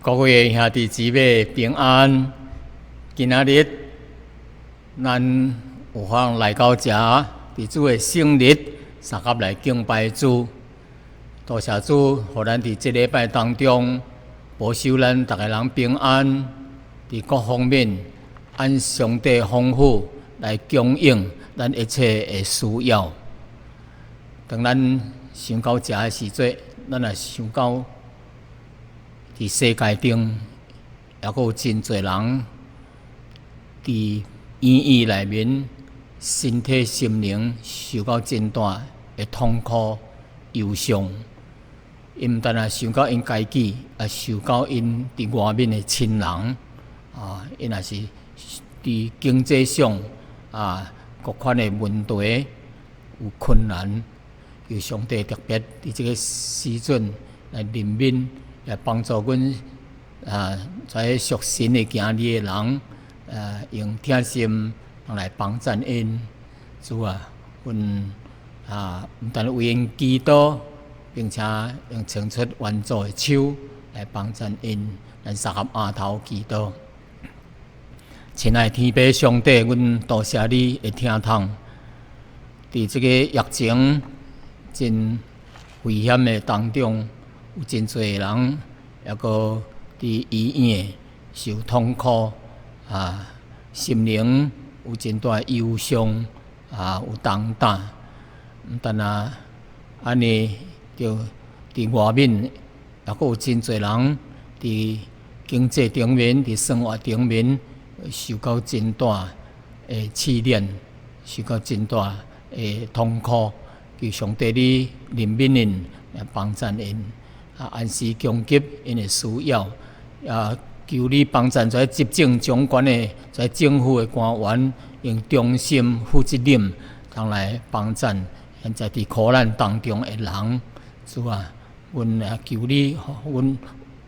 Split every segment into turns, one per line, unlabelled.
各位兄弟姊妹平安。今仔日咱有法來到遮，佇主的聖日，相合來敬拜主。多謝主，予咱佇這禮拜當中保守咱逐个人平安，佇各方面按上帝豐富來供應咱一切的需要。當咱想到遮的時陣，咱也想到佇世界頂，猶閣有真濟人佇醫院內面，身體心靈受到真大的痛苦憂傷。𪜶毋但若想到𪜶家己，也想到𪜶佇外面的親人啊，𪜶若是佇經濟上啊各款的問題有困難，求上帝特別佇這个時陣來憐憫，來幫助阮啊，這屬神的行兒的人，用疼心來幫贊𪜶。主啊，阮啊，毋但為𪜶祈禱，並且用伸出援助的手來幫贊𪜶，咱相合阿頭祈禱。親愛天父上帝，阮多謝你的疼痛。佇這个疫情真危險的當中，有真濟人猶閣佇醫院受痛苦啊，心靈有真大憂傷啊，有重擔。毋但若按呢，就佇外面猶閣有真濟人佇經濟頂面、佇生活頂面受到真大的試煉，受到真大的痛苦。求上帝你憐憫𪜶，來幫贊𪜶，啊，按時供給𪜶的需要，啊，求你幫贊這執政掌權的、這政府的官員，用忠心負責任，通來幫贊現在佇苦難當中的人。主啊，阮也求你，予阮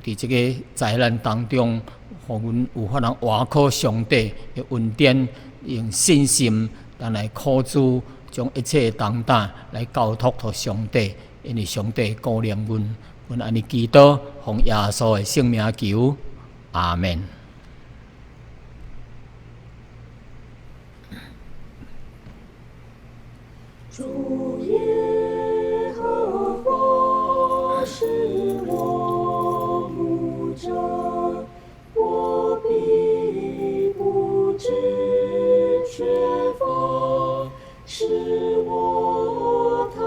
佇這个災難當中，予阮有法通倚靠上帝的恩典，用信心通來靠主，將一切的重擔來交託予上帝，因為上帝顧念阮。阮按呢祈禱，奉耶穌的聖名求，阿們。
主耶和華是我牧者，我必不致缺乏。使我躺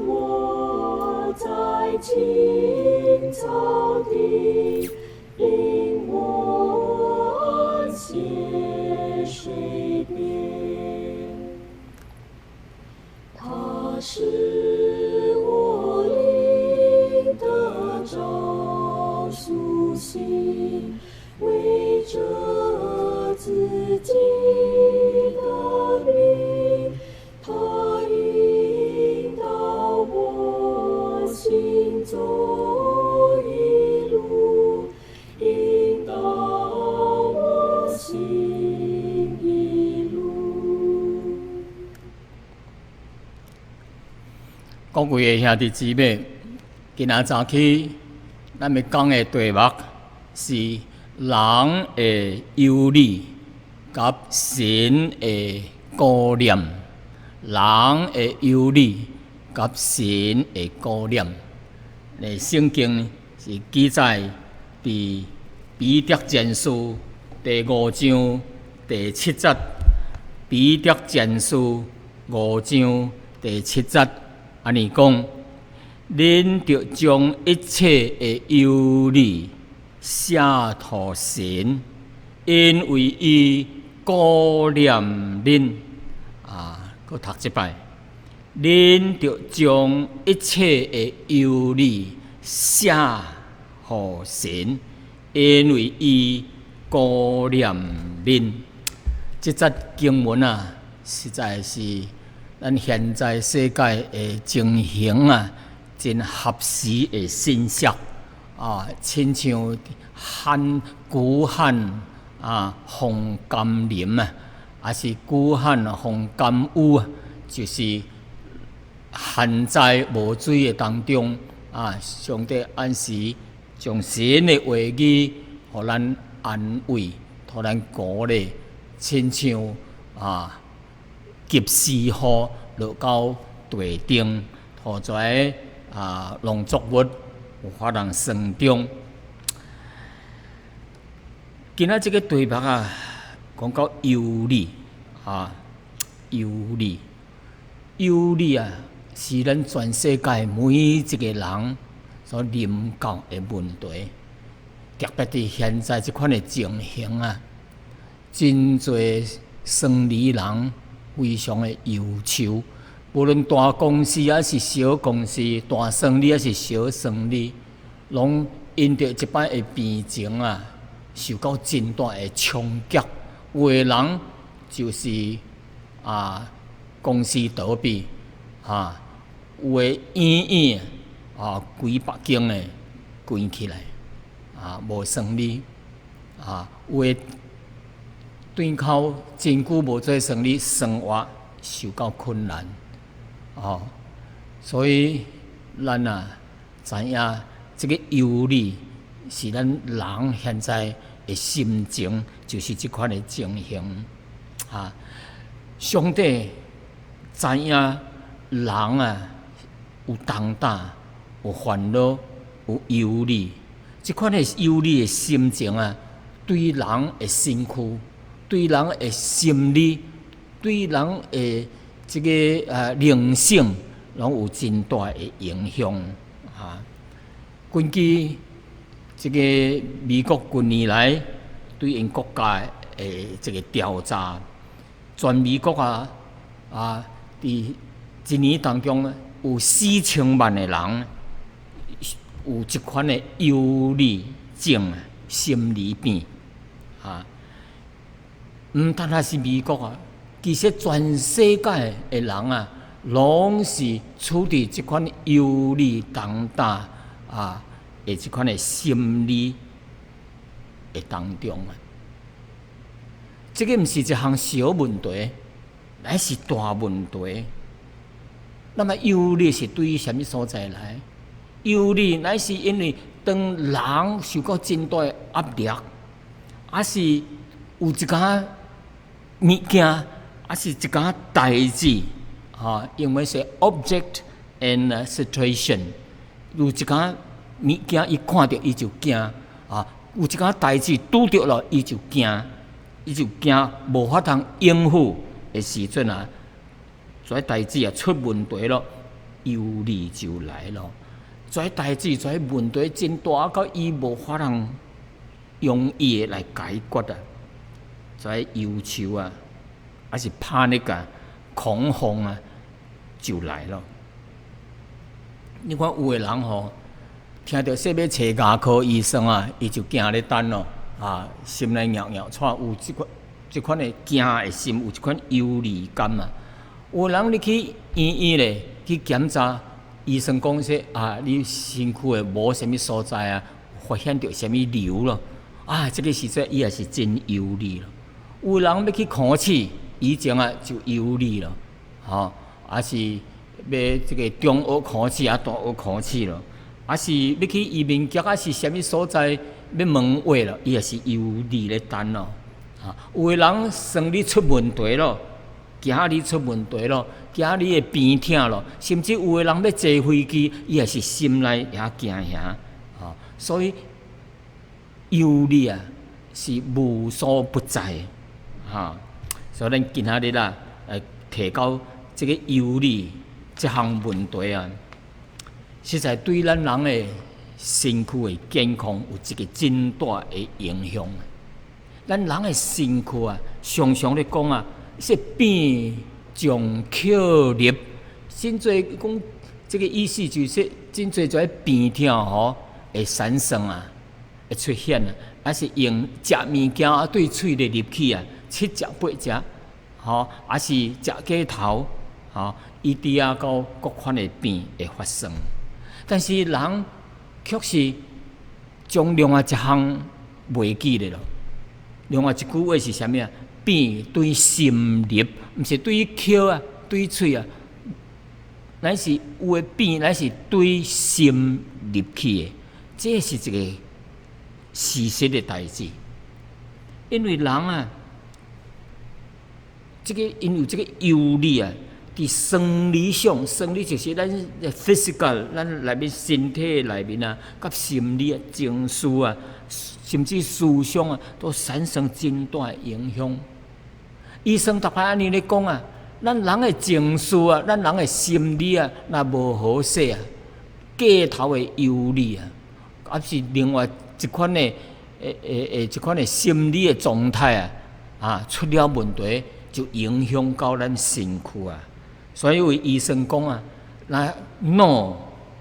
臥在青草地，領我安歇水邊。他使我靈得著蘇醒，為著自己的名，他引導我行走義路，引導我行義路。
各位的兄弟姊妹，今仔早起咱欲講的題目是人的憂慮佮神的顧念。人的憂慮佮神的顧念。聖經是記載佇彼得前書第五章第七節。彼得前書五章第七節，按呢講：恁著將一切的憂慮卸予神，因為伊顧念恁。啊，閣讀一擺，恁著將一切的憂慮卸予神，因為伊顧念恁。這節經文啊，實在是咱現在世界的情形啊，真合時的信息啊，親像旱久旱啊，逢甘霖啊，抑是久旱逢甘雨啊，就是旱災無水的當中啊，上帝按時將神的話語予咱安慰，予咱鼓勵，親像啊及時雨落到地頂，予遮啊農作物有法通生長。今仔這个題目啊，講到憂慮啊，憂慮，憂慮啊，是咱全世界每一個人所臨到的問題，特別佇現在這款的情形啊，真濟生理人非常的憂愁，無論大公司抑是小公司，大生意抑是小生意，攏因著這擺的病情啊，受到真大的衝擊。有的人就是啊，公司倒閉，啊，有的醫院啊，幾百間的關起來，啊，無生意，啊，有的斷口真久無做生意，生活受到困難，哦，所以咱啊知影這個憂慮是咱人現在的心情，就是這款的情形，啊，上帝知影人啊有擔擔，有煩惱，有憂慮，這款的憂慮的心情啊，對人的身軀，對人的心理，對人的這个靈性，攏有真大的影響啊。根據這个美國近年來對𪜶國家的這个調查，全美國啊，佇一年當中有4000萬的人有這款的憂慮症、心理病啊。毋單單是美國啊，其實全世界的人啊，攏是處佇這款憂慮擔擔啊的這款的心理的當中啊。這个毋是一項小問題，乃是大問題。那麼憂慮是對啥物所在來？憂慮乃是因為當人受到真大的壓力，抑是有一寡物件，抑是一寡代誌，哈，英文是 object and situation，有一寡物件，伊看著伊就驚，啊，有一寡代誌拄著了，伊就驚，伊就驚無法通應付的時陣啊，這代誌啊出問題咯，憂慮就來咯。這代誌這問題真大，到伊無法通容易的來解決啊。這憂愁啊，抑是 panic 啊，恐慌啊，就來咯。你看有的人吼，聽著說欲揣牙科醫生啊，伊就驚咧等咯，啊，心內蟯蟯掣，有這款的驚的心，有這款憂慮感啊。有的人你去醫院咧去檢查，醫生講說啊，你身軀的無啥物所在啊，發現著啥物瘤咯，啊，這个時陣伊也是真憂慮咯。有人欲去考試，以前啊就憂慮咯，吼，抑是欲這个中學考試啊，大學考試咯，抑是欲去移民局抑是啥物所在欲問話咯，伊也是憂慮咧等咯。啊，有的人生理出問題咯，行李出問題咯，行李會病痛咯，甚至有的人欲坐飛機，伊也是心內也驚嚇，吼，所以憂慮啊是無所不在，哈，所以咱今仔日啊，來提到這个憂慮這項問題啊，實在對咱人的身軀的健康有一个真大的影響。咱人的身軀啊，常常咧講啊，是病從口入，真濟講這个意思就是說，真濟這病痛吼會產生啊，會出現啊，抑是用食物件啊對喙咧入去啊，七食八食，吼，抑是食過頭，吼，以致啊到各款的病會發生。但是人卻是將另外一項袂記咧咯。另外一句話是啥物啊？病對心入，毋是對口啊，對喙啊，乃是有的病，乃是對心入去的。這是一个事實的代誌。因為人啊，這个因為這个憂慮啊，佇生理上，生理就是咱 physical，咱內面身體內面啊，佮心理啊、情緒啊，甚至思想啊，都產生真大的影響。醫生逐擺按呢咧講啊，咱人的情緒啊，咱人的心理啊，若無好勢啊，過頭的憂慮啊，抑是另外一款的、會會會一款的心理的狀態啊，啊出了問題，就影響到咱身軀啊。所以有醫生講啊，若腦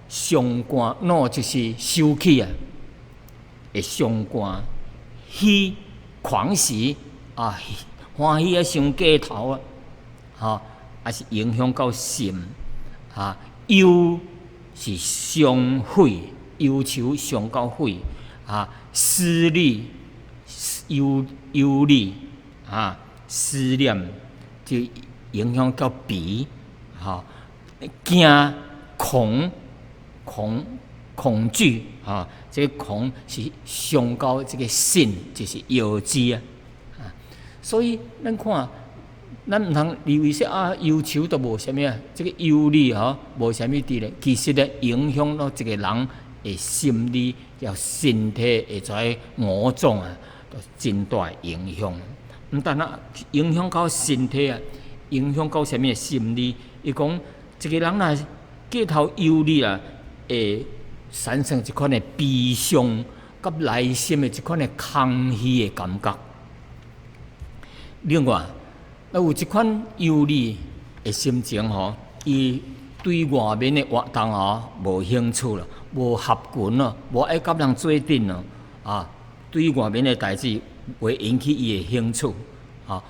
傷肝，惱就是生氣啊，會傷肝；喜狂喜啊，歡喜啊，傷過頭啊，吼，也是影響到心啊。憂是傷肺，憂愁傷到肺啊，思慮憂憂慮啊，思念就影響到脾。吼，驚恐恐恐懼啊！這个恐是傷到這个腎，就是腰子啊！啊，所以咱看，咱毋通以為說啊，憂愁都無啥物啊，這个憂慮吼無啥物佇咧，其實咧影響到一个人的心理、抑身體會在五臟啊，都真大影響。毋但啊，影響到身體啊，影響到啥物心理？伊講一个人若過頭憂慮啊，會產生一款的悲傷，佮內心的一款的空虛的感覺。另外，啊有一款憂慮的心情吼，伊對外面的活動吼無興趣啦，無合群咯，無愛佮人做陣咯，啊，對外面的代誌袂引起伊的興趣，啊，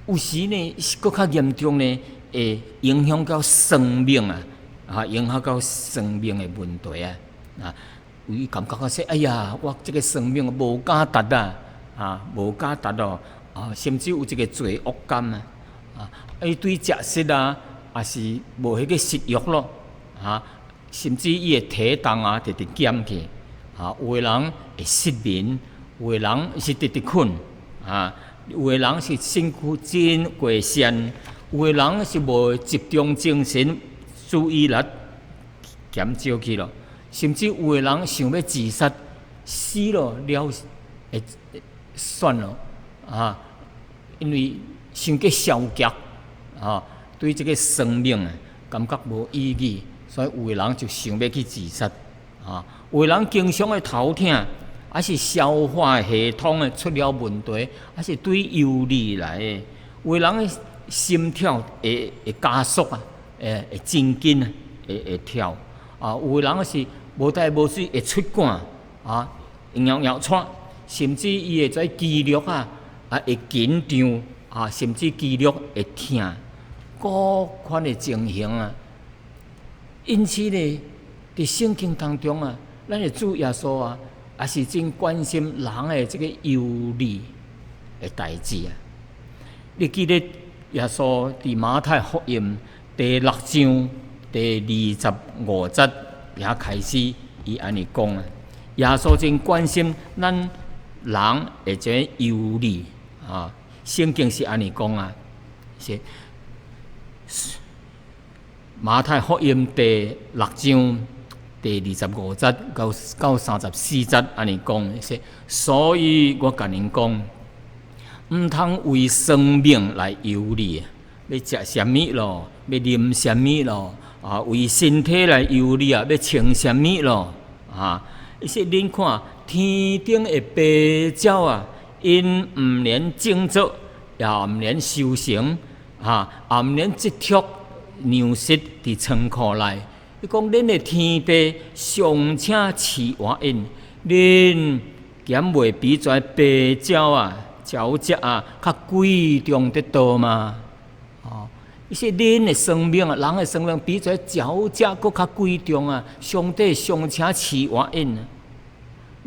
有時呢，閣較嚴重呢，會影響到生命啊，啊，影響到生命的問題啊，啊，有伊感覺講說，哎呀，我這個生命無價值啊，啊，無價值哦，啊，甚至有一個罪惡感啊，啊，伊對食食啊，也是無彼個食欲咯，啊，甚至伊的體重啊，直直減去，啊，有的人會失眠，有的人是直直睏，啊，有的人是身軀真過瀟，有的人是無集中精神，注意力減少去咯，甚至有的人想欲自殺，死咯了會算咯，啊，因為傷過消極，啊，對這个生命啊感覺無意義，所以有的人就想欲去自殺，啊，有的人經常會頭疼，抑是消化系統的出了問題，抑是對憂慮來的，有的人心跳會會加速啊，會會真緊啊，會會跳，啊，有的人是無代無誌會出汗，啊，朒朒喘，甚至伊會在肌肉啊啊會緊張，啊，甚至肌肉會疼，各款的情形啊。因此呢，佇聖經當中啊，咱的主耶穌啊，也是真關心人的這个憂慮的代誌啊。你記得耶穌佇馬太福音第六章第二十五節遐開始，伊按呢講啊，耶穌真關心咱人的這个憂慮啊。聖經是按呢講啊，是馬太福音第六章第二十五節到到34節按呢講，是所以我共恁講，毋通為生命來憂慮，欲食啥物咯，欲啉啥物咯，啊，為身體來憂慮啊，欲穿啥物咯，啊，伊說恁看天頂的飛鳥啊，𪜶毋免種作，也毋免收成，啊，也毋免積蓄糧食佇倉庫內。伊講恁的天父尚且飼活𪜶，恁敢袂比這飛鳥啊、鳥隻啊較貴重得多嗎？哦，伊說恁的生命啊，人的生命比這鳥隻閣較貴重啊！上帝尚且飼活𪜶啊。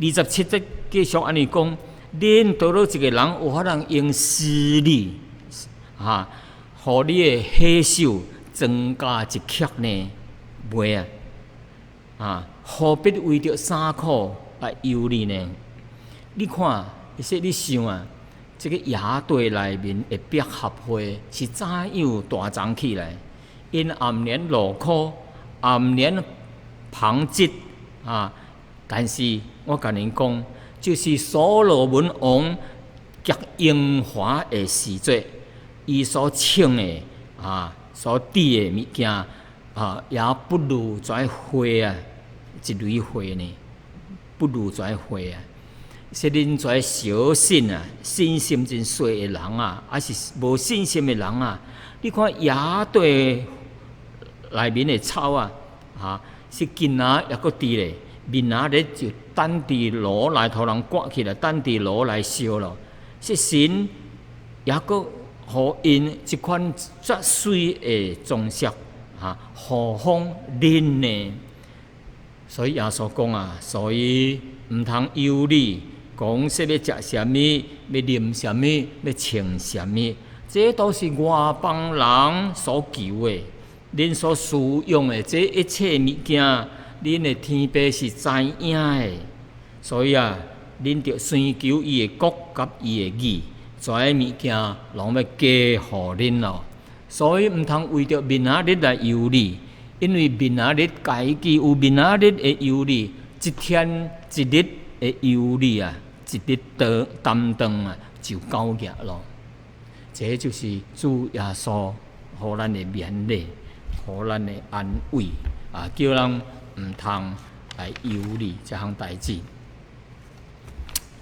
27節繼續按呢講，恁佗落一个人有法通用思慮，啊，予你的歲數增加一刻呢？袂啊！啊，何必為著衫褲來憂慮呢？你看，伊說你想啊，這个野地內面的百合花是怎樣大長起來？𪜶也毋免勞苦，也毋免紡織啊！但是我共恁講，就是所羅門王極榮華的時節，伊所穿的啊，所戴的物件啊，也不如這花啊，一蕊花呢，不如這花啊。說恁這小信啊，信心真細的人啊，抑是無信心的人啊，你看野地內面的草啊，啊，是今仔猶閣佇咧，明仔日就擲佇爐內予人割起來，擲佇爐內燒咯。說神猶閣予𪜶這款遮媠的裝飾，啊，何況恁呢？所以耶穌講啊，所以毋通憂慮，講說欲食啥物，欲啉啥物，欲穿啥物，這都是外邦人所求的。恁所需用的這一切物件，恁的天父是知影的。所以啊，恁著先求伊的國佮伊的義，這物件攏欲加予恁咯。所以毋通為著明仔日來憂慮，因為明仔日家己有明仔日的憂慮，一天一日的憂慮啊，一日的擔當啊，就夠額咯。這就是主耶穌予咱的勉勵，予咱的安慰啊，叫咱毋通來憂慮這項代誌。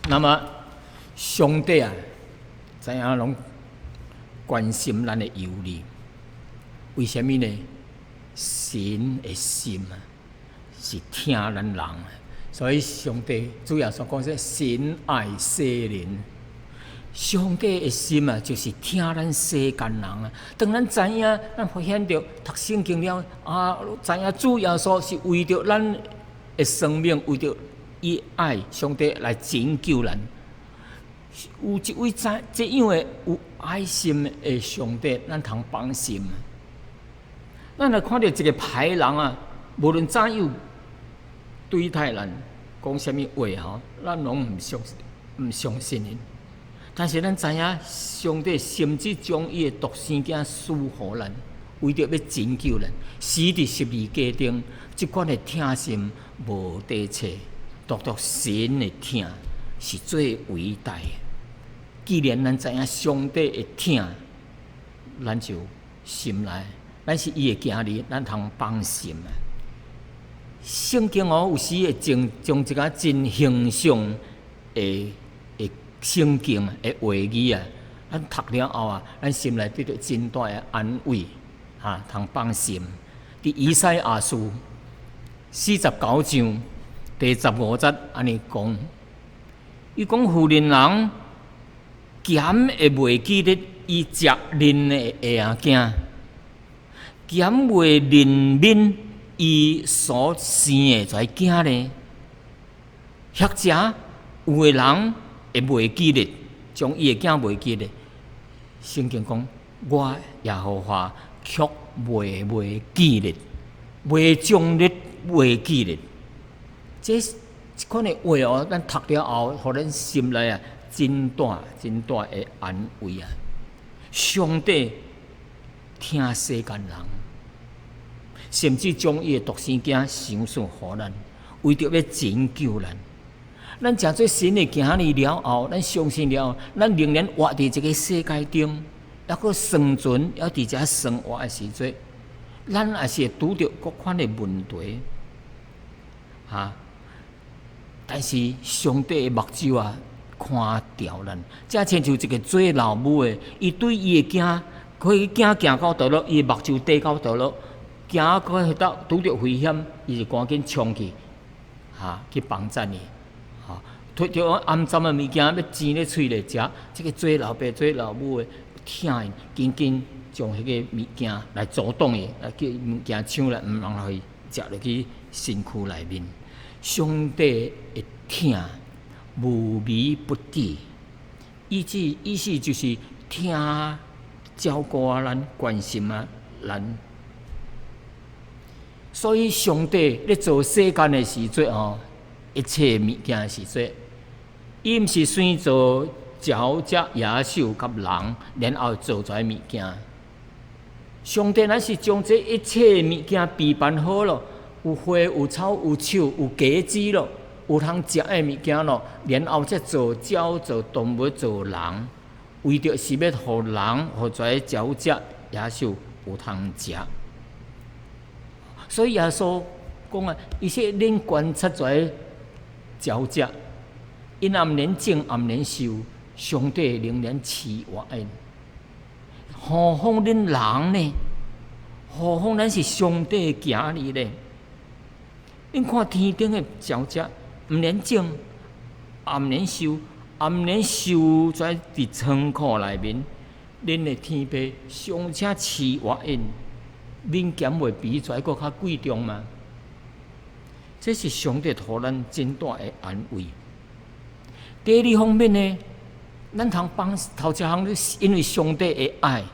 那麼上帝啊，知影攏關心咱的憂慮，為啥物呢？神的心啊，是疼咱人啊，所以上帝主耶穌講說：神愛世人。上帝的心啊，就是疼咱世間人啊。當咱知影，咱發現著讀聖經了啊，知影主耶穌是為著咱的生命，為著伊愛上帝來拯救咱。有一位這這樣的有愛心的上帝，咱通放心。咱若看著一个歹人啊，無論怎樣對待咱，講啥物話吼，咱攏毋相信𪜶。但是咱知影，上帝甚至將伊的獨生囝賜予咱，為著欲拯救咱，死佇十字架頂，這款的疼心無得測，獨獨神的疼是最偉大的。既然咱知影上帝的疼，咱就心內，咱是伊的囝兒，咱通放心啊。聖經哦，有時會將將一個真形象的聖經的話語啊，咱讀了後啊，咱心內得著真大的安慰，哈，通放心。佇以賽亞書49章第15節按呢講，伊講婦人人敢會袂記得伊食奶的嬰仔，敢袂憐憫伊所生的這囝呢？或者有的人會袂記得，將伊的囝袂記得。聖經講，我耶和華卻袂袂記得，袂將你袂記得。這這款的話哦，咱讀了後，予咱心內啊，真大真大的安慰啊！上帝疼世間人，甚至將伊的獨生囝賞賜予咱，為著欲拯救咱。咱成做神的囝兒了後，咱相信了後，咱仍然活佇這个世界中，猶閣生存，猶佇遮生活的時陣，咱也是會拄著各款的問題，哈。但是上帝的目睭啊，看牢咱，這親像一个做老母的，伊對伊的囝，彼囝行到佗落，伊的目睭綴到佗落，行到彼搭拄著危險，伊就趕緊衝去，哈，去幫贊伊，哈，提著骯髒的物件欲煎咧喙咧食，這个做老爸做老母的疼伊，緊緊將彼个物件來阻擋伊，來叫物件搶來，毋通予伊食入去身軀內面。上帝的疼無微不至，意思就是疼照顧啊咱，關心啊咱。所以上帝咧造世間的時陣吼，一切物件的時陣，伊毋是先造鳥隻、野獸佮人，然後造這物件。上帝乃是將這一切物件備辦好咯，有花、有草、有樹、有果子咯，有通食的物件咯，然後才造鳥、造動物、造人，為著是欲予人、予這鳥隻、野獸有通食。所以耶穌講啊，伊說恁觀察這鳥隻，𪜶也毋免種，也毋免收，上帝仍然飼活𪜶。何況恁人呢？何況咱是上帝的囝兒咧？恁看天頂的鳥隻，毋免種，也毋免收，也毋免收在佇倉庫內面，恁的天父尚且飼活𪜶。恁敢袂比這閣較貴重嗎？這是上帝予咱真大的安慰。第二方面呢，咱通放頭一項，因為上帝的愛，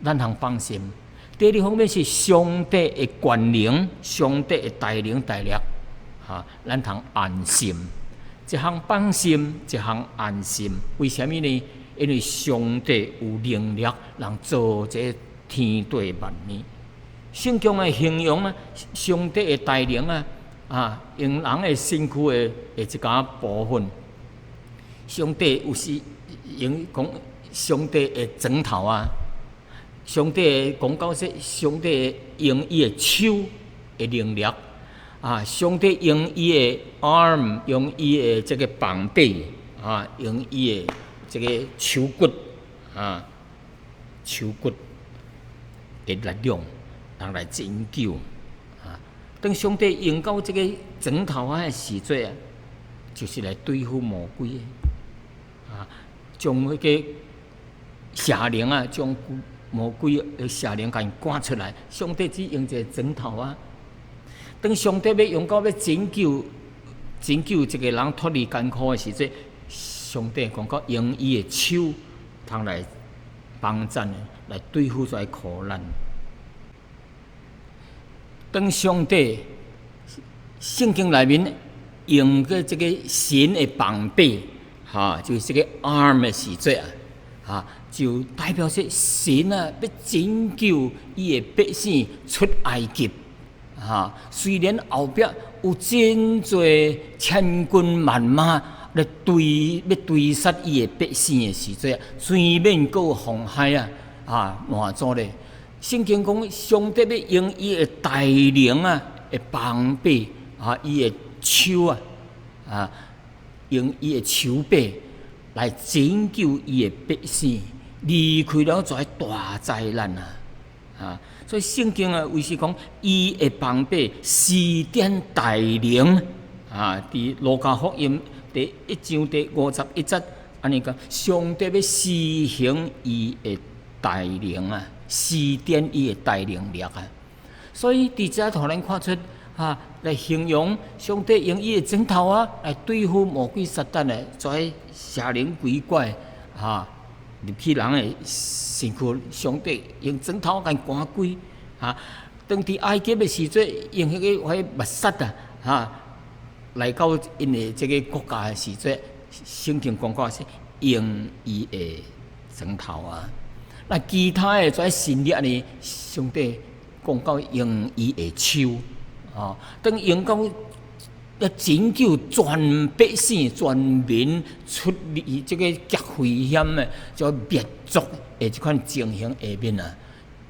咱通放心。第二方面是上帝的權能，上帝的大能大力，哈，咱通安心。一項放心，一項安心。為啥物呢？因為上帝有能力，能造這天地萬物。聖經的形容啊，上帝的大能啊，啊，用人的身軀的一寡部分。上帝有時用講上帝的拳頭啊，上帝講到說，上帝用伊的手的能力啊，上帝用伊的 arm，用伊的這個膀臂啊，用伊的這個手骨啊，手骨的力量，人來拯救啊。當上帝用到這個拳頭仔的時陣啊，就是來對付魔鬼的啊，將彼個邪靈啊，將魔鬼的邪靈共𪜶趕出來。上帝只用一個拳頭啊。當上帝欲用到欲拯救一個人脫離艱苦的時陣，上帝講到用伊的手通來幫贊，來對付這苦難。當上帝聖經內面用個這個神的膀臂，哈，就是這個 arm 的時陣啊，哈，就代表說神啊，欲拯救伊的百姓出埃及，哈，雖然後壁有真濟千軍萬馬來追，欲追殺伊的百姓的時陣啊，水面過紅海啊，啊，偌怎咧？聖經講，上帝欲用伊的大能啊，的膀臂啊，伊的手啊，啊，用伊的手臂來拯救伊的百姓，離開了這大災難啊！啊，所以聖經啊，為是講伊的膀臂施展大能啊，佇路加福音第1章第51節，按呢講，上帝欲施行伊的大能啊！施展伊的大能力啊！所以佇遮予咱看出啊，來形容上帝用伊的拳頭啊，來對付魔鬼撒旦的這邪靈鬼怪啊，入去人的身軀，上帝用拳頭共趕鬼啊。當佇埃及的時陣，用彼個彼滅殺啊，哈，來到𪜶的這個國家的時陣，聖經講過是用伊的拳頭啊。那其他的這神力呢？上帝講到用伊的手，啊，當用到欲拯救全百姓、全民出離這個極危險的、這滅族的這款情形下面啊，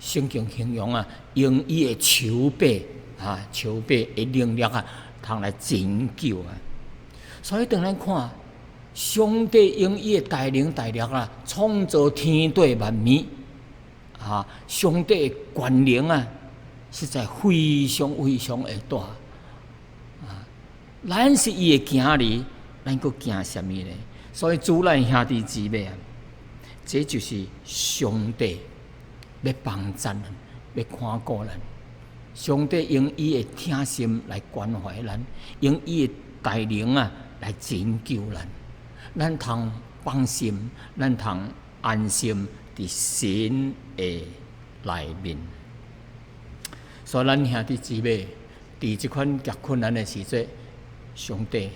聖經形容啊，用伊的手臂啊，手臂的能力啊，通來拯救啊。所以當咱看，上帝用伊的大能大力啊，創造天地萬物，啊，上帝的權能啊，實在非常非常的大。啊，咱是伊的囝兒，咱閣驚啥物呢？所以主咱兄弟姊妹啊，這就是上帝欲幫贊咱，欲看顧咱。上帝用伊的疼心來關懷咱，用伊的大能啊來拯救咱。咱通放心，咱通安心佇神的內面。所以咱兄弟姊妹，佇這款極困難的時陣，上帝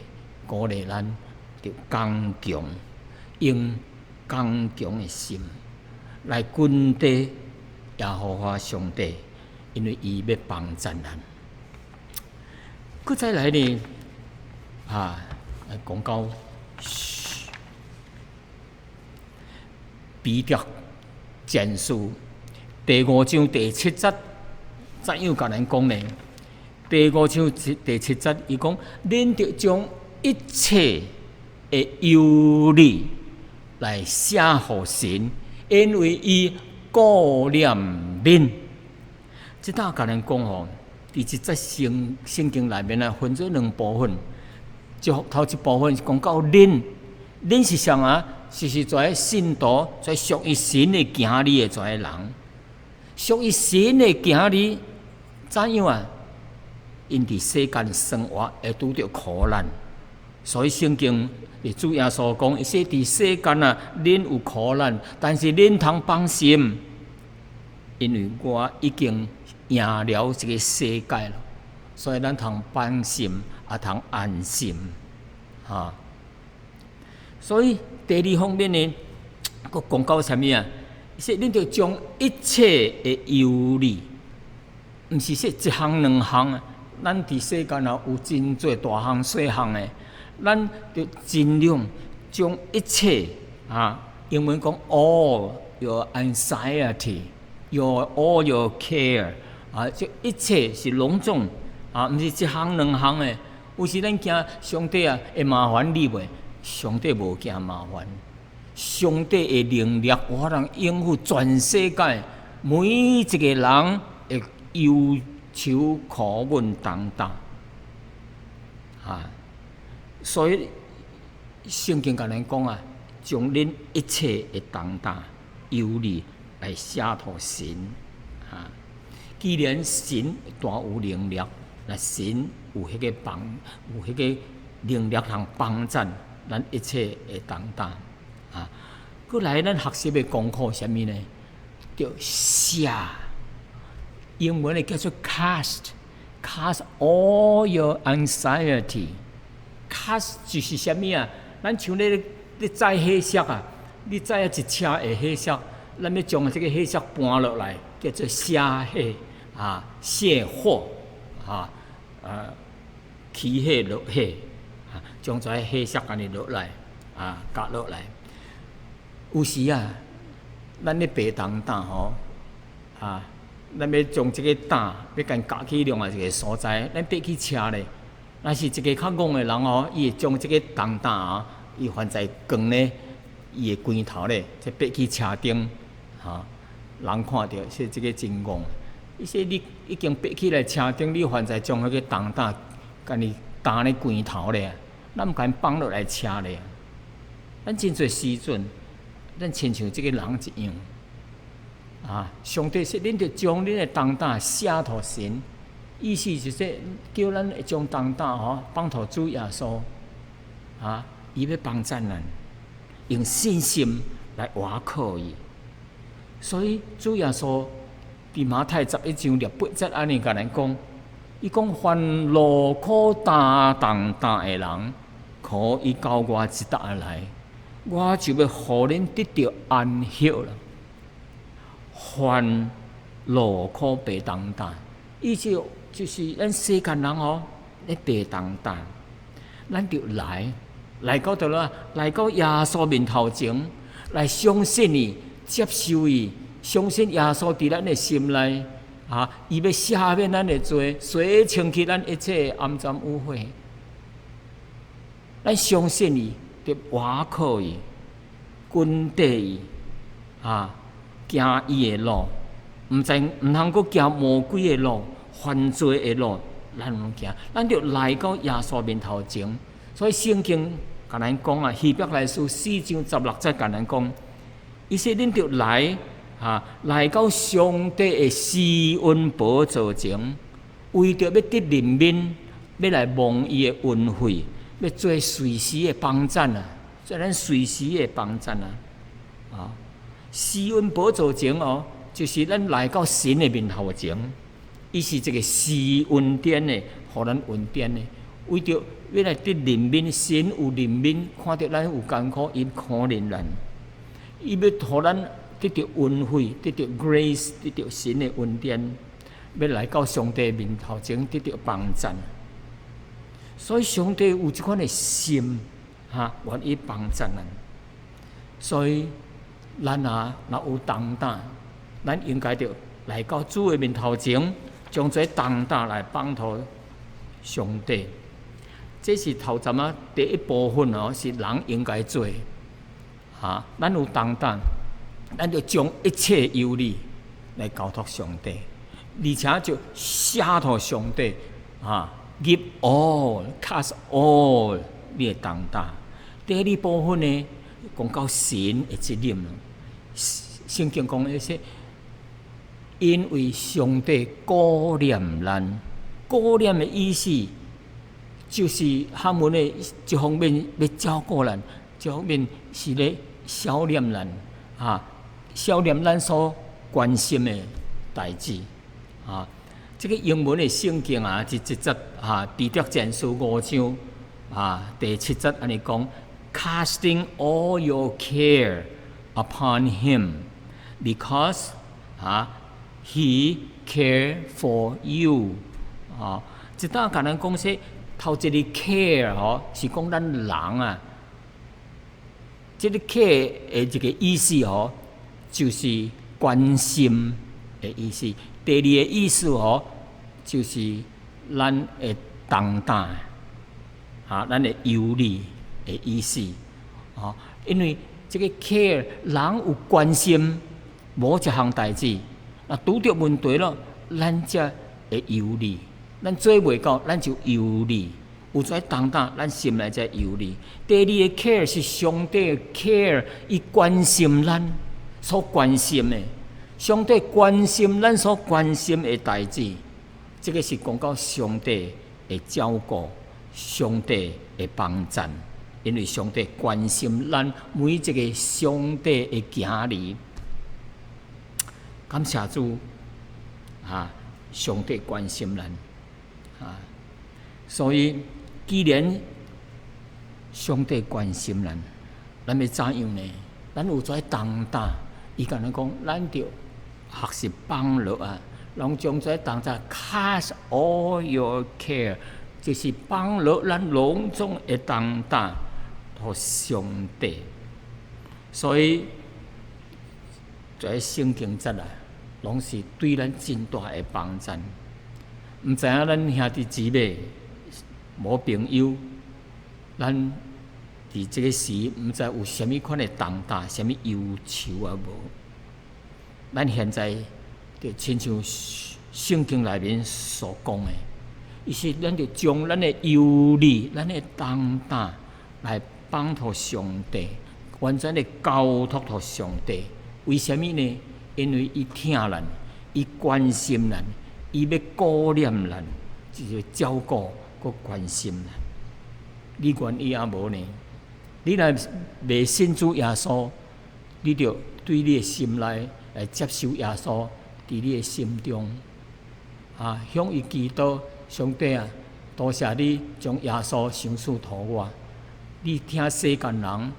鼓勵咱著剛強，用剛強的心來跟綴耶和華上帝，因為伊欲幫贊咱。閣再來呢，啊，講到彼得前書第五章第七節，怎樣共咱講呢？第五章第七節，伊講：恁著將一切的憂慮來卸予神，因為伊顧念恁。這搭共咱講吼，佇這節聖經內面啊，分做兩部分。一頭一部分是講到恁，恁是啥啊？是這信徒，這屬於神的子兒的這人，屬於神的子兒，怎樣啊？𪜶佇世間生活會拄著苦難，所以聖經主耶穌講，伊說佇世間啊，恁有苦難，但是恁通放心，因為我已經贏了這個世界了，所以咱通放心，也通安心，哈。所以第二方面呢，閣講到啥物啊？說恁著將一切的憂慮，毋是說一項兩項啊。咱佇世間啊，有真濟大項細項的，咱著盡量將一切啊，英文講 all your anxiety，your all your care 啊，這一切是攏總啊，毋是一項兩項的。有時咱驚上帝啊會麻煩你袂？上帝無驚麻煩，上帝的能力有法通應付全世界每一個人的憂愁苦悶重擔啊！所以聖經共咱講啊，將恁一切的重擔、憂慮來卸予神啊！既然神大有能力，若神有彼個幫，有彼個能力通幫贊咱一切的重擔啊！閣來，咱學習的功課啥物呢？著卸，英文的叫做 cast，cast all your anxiety。cast 就是啥物啊？咱像咧咧載貨車啊，你載一車的貨車，咱欲將這個貨車搬落來，叫做卸貨啊，卸貨啊，起貨落貨啊，將這貨車按呢落來啊，軋落來。有時啊，咱咧背重擔吼，啊，咱欲將這個擔欲共軋去另外一個所在，咱爬去車咧。若是一個較戇的人吼，伊會將這個重擔啊，伊懸在扛咧，伊的肩頭咧，再爬去車頂，哈，人看著說這個真戇。伊說你已經爬起來車頂，你還在將彼個重擔共伊擔咧肩頭咧，咱毋共放落來車咧。咱真濟時陣，咱親像這個人一樣。啊，上帝說，恁著將恁的重擔卸予神，意思是說，叫咱會將重擔吼放予主耶穌，啊，伊欲幫贊咱，用信心來倚靠伊。所以主耶穌佇馬太11章28節按呢共咱講，伊講凡勞苦擔重擔的人，可以到我這搭來，我就欲予恁得著安息了。凡勞苦背重擔，意思就是咱世間人吼咧背重擔，咱就來來到佗落，來到耶穌面頭前，來相信伊，接受伊，相信耶穌佇咱的心內，啊，伊欲赦免咱的罪，洗清去咱一切骯髒污穢。咱相信伊，著倚靠伊，跟綴伊，啊，行伊的路，毋知毋通閣行魔鬼的路、犯罪的路，咱毋行，咱著來到耶穌面頭前。所以聖經共咱講啊，希伯來書4章16節共咱講，伊說恁著來，啊，來到上帝的施恩寶座前，為著欲得憐憫，欲來蒙伊的恩惠，欲做隨時的幫贊啊，做咱隨時的幫贊啊，啊！施恩寶座前哦，就是咱來到神的面頭前。伊是一個施恩典的，予咱恩典的，為著欲來得憐憫，神有憐憫，看著咱有艱苦，伊可憐咱，伊欲予咱得著恩惠，得著 grace，得著神的恩典，欲來到上帝面頭前得著幫贊。所以上帝有這款的心，哈，願意幫贊咱。所以咱啊，若有重擔，咱應該著來到主的面頭前，將這重擔來放予上帝。這是頭陣仔第一部分哦，是人應該做的。哈，咱有重擔，咱就將一切憂慮來交託上帝，而且就卸予上帝，哈，give all, cast all 你的重擔。第二部分呢，講到神的責任。聖經講的是，因為上帝顧念咱，顧念的意思就是漢文的一方面欲照顧咱，一方面是咧想念咱，啊，想念咱所關心的代誌，啊，這個英文的聖經啊，一節啊，彼得前書五章啊，第七節按呢講，casting all your care upon him, because 啊，he care for you 啊，這搭共咱講說，頭一个 care 吼，是講咱人啊，這个 care 的一個意思吼，就是關心的意思。第二個意思吼，就是咱的重擔，啊，咱的憂慮的意思。哦，因為這个 care 人有關心某一項代誌，啊，拄著問題咯，咱才會憂慮。咱做袂到，咱就憂慮。有這重擔，咱心內才憂慮。第二个 care 是上帝 care，伊關心咱所關心的，上帝關心咱所關心的代誌，這个是講到上帝會照顧，上帝會幫贊，因為上帝關心咱每一个上帝的子兒。感謝主，啊，上帝關心咱，啊，所以既然上帝關心咱，咱欲怎樣呢？咱有這重擔，伊共咱講，咱著學習放落啊，攏將這重擔 cast all your care，就是放落咱攏總的重擔，予上帝。所以這聖經節啊，攏是對咱真大的幫助。毋知影咱兄弟姊妹無朋友，咱佇這个時毋知有啥物款的重擔、啥物憂愁啊無？咱現在就親像聖經內面所講的，伊是咱著將咱的憂慮、咱的重擔來放予上帝，完全的交託予上帝。為啥物呢？因為伊疼咱，伊關心咱，伊欲顧念咱，就是照顧、閣關心咱。你願意抑無呢？你若未信主耶穌，你著對你的心內來接受耶穌，佇你的心中啊，向伊祈禱，上帝啊，多謝你將耶穌賞賜予我。你疼世間人，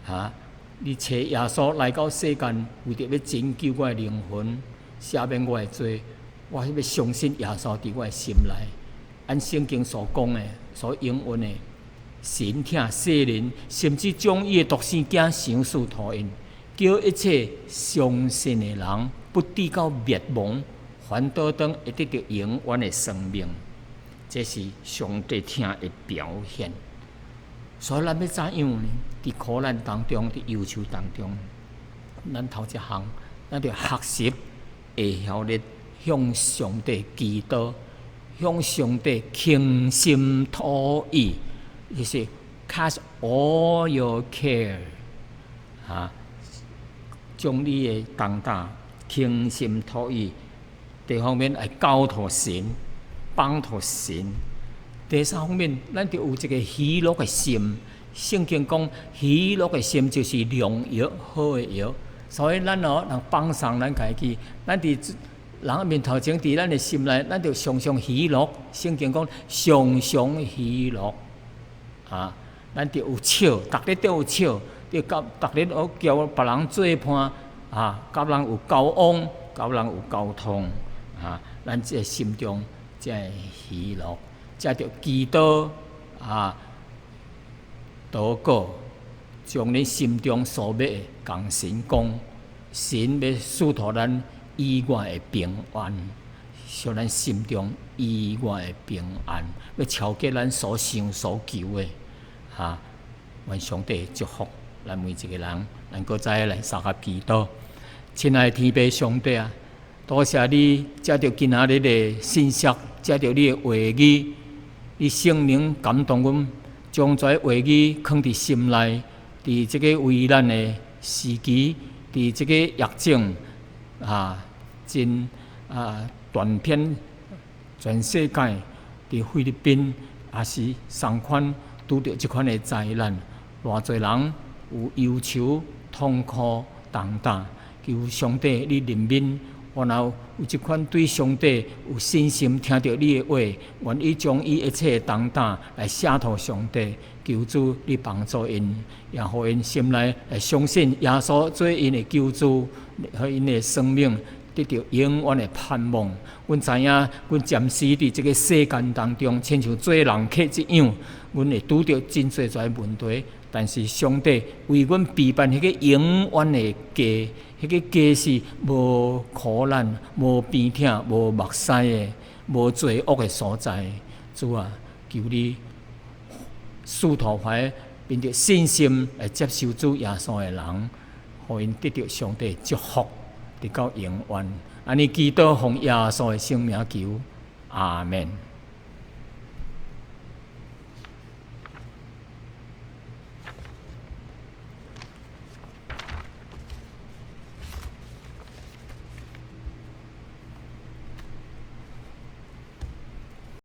啊，你差耶穌來到世間，為著欲拯救我的靈魂，赦免我的罪，我欲相信耶穌佇我的心內。按聖經所講的、所應允的，神疼世人，甚至將伊的獨生囝賞賜予𪜶，叫一切相信的人不致到滅亡，反倒當會得著永遠的生命。這是上帝疼的表現。所以咱欲怎樣呢？佇苦難當中，佇憂愁當中，咱頭一項，咱著學習會曉得向上帝祈禱，向上帝傾心吐意，就是 cast all your care，啊，將你的重擔傾心吐意，第二方面來交託神，放予神。第三方面，咱著有一个喜樂的心。聖經講，喜樂的心就是良藥，好的藥。所以咱哦，人放鬆咱家己，咱佇人面頭前佇咱的心內，咱就常常喜樂。聖經講常常喜樂，啊，咱就有笑，逐日都有笑，就佮逐日都交別人做伴，啊，佮人有交往，佮人有溝通，啊，咱這心中才會喜樂，才著祈禱啊，禱告，將你心中所欲的共神講，神欲賜予咱意外的平安，予咱心中意外的平安，欲超過咱所想所求的，哈！願上帝祝福咱每一個人，咱閣再來相佮祈禱。親愛的天父上帝啊，多謝你藉著今仔日的信息，藉著你的話語，你聖靈感動阮，將這話語囥佇心內，佇這个危難的時期，佇這个疫症啊，真啊傳遍全世界，佇菲律賓也是仝款拄著這款的災難，偌濟人有憂愁、痛苦、重擔，求上帝你憐憫，然後有這款對上帝有信心，聽著你的話，願意將伊一切的重擔來卸予上帝，求主你幫助𪜶，也予𪜶心內來相信耶穌做𪜶的救主，予𪜶的生命得著永遠的盼望。阮知影，阮暫時佇這个世間當中，親像做人客一樣，阮會拄著真濟濟問題。但是上帝為阮備辦彼个永遠的家，彼个家是無苦難、無病痛、無目屎的、無罪惡的所在。主啊，求你賜予懷憑著信心來接受主耶穌的人，予𪜶得著上帝祝福，直到永遠。按呢祈禱奉耶穌的聖名求，阿門。